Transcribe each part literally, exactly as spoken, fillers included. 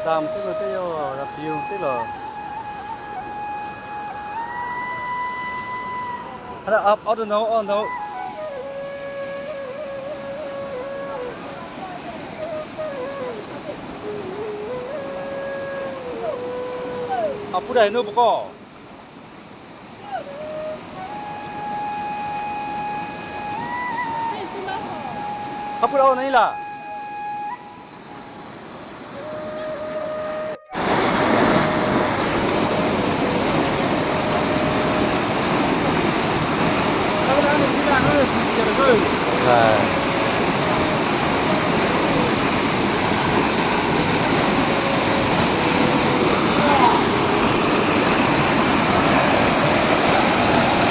Dam te lo te yo, dam piu te lo. Ada up, out no, on no. Apu dah inu buko. Apu dah on nila.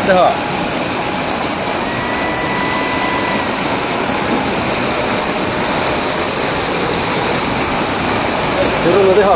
Dah. Turun dulu, ha.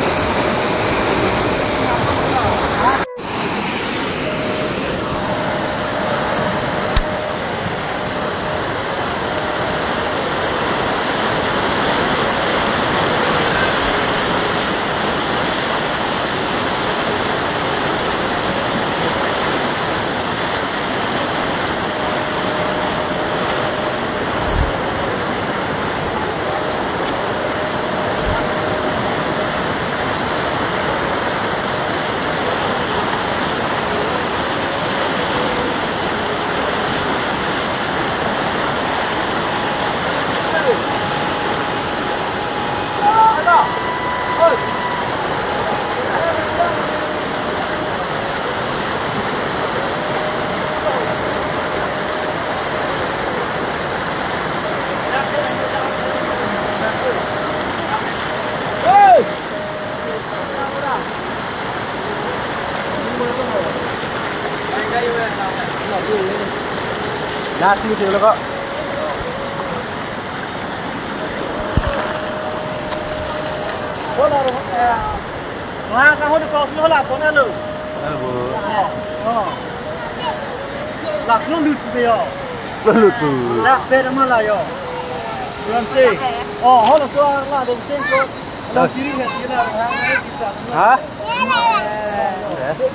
Nasi itu lo kok. Bola ro, eh, wah, kamu di kos lo lah, bola lo. Abu. Oh, oh. Lah, lo lut be yo. Lo lut tu. Lah, be nama lah yo. Belum sih. Oh, holo so lah, dong sih ko. Lo kiri kan kiri lah. Hah? Eh.